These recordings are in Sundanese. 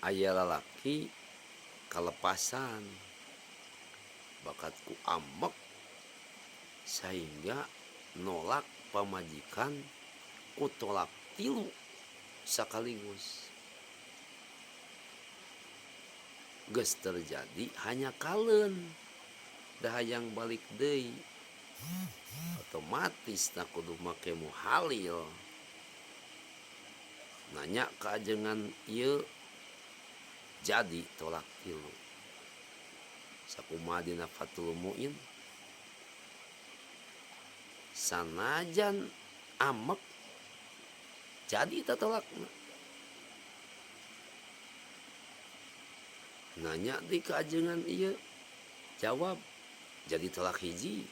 Aya lalaki kalepasan bakat ku ambek sahingga nolak pamajikan ku tolak tilu sakaligus. Geus terjadi hanya kaleun da hayang balik deui otomatis na kudu make muhalil. Nanya ka ajengan ieu jadi tolak tilu. Sakumaha dina Fathul Muin sanajan amek jadi tatolakna. Nanya deui ka ajengan ieu jawab jadi tolak hiji.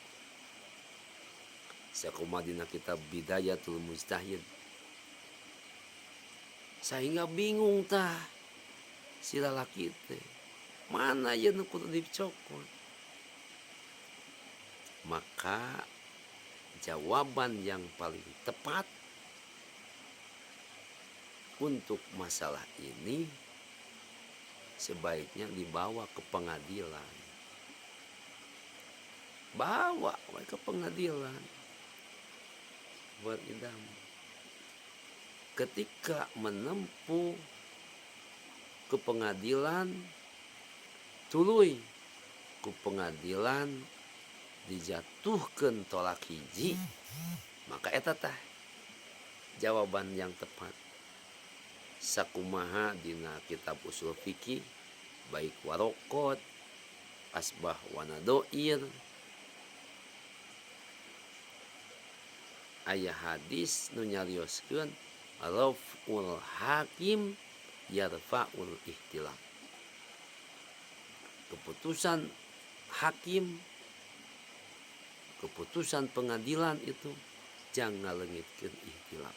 Sakumaha dina kitab Bidayatul Mujtahid. Sahingga bingung tah si lalaki teh, mana ieu nu kudu dicokot. Maka jawaban yang paling tepat untuk masalah ini sebaiknya dibawa ke pengadilan. Bawa we ke pengadilan buat idam. Ketika menempuh ke pengadilan tuluy ku pengadilan dijatuhkeun tolak hiji maka eta tah jawaban yang tepat. Sakumaha dina kitab usul fikih baik waraqat, asbah wa nadhair aya hadis nu nyarioskeun raf'ul hakim yarfa'ul ihtilaf. Keputusan hakim, keputusan pengadilan itu jang ngalengitkeun ihtilaf.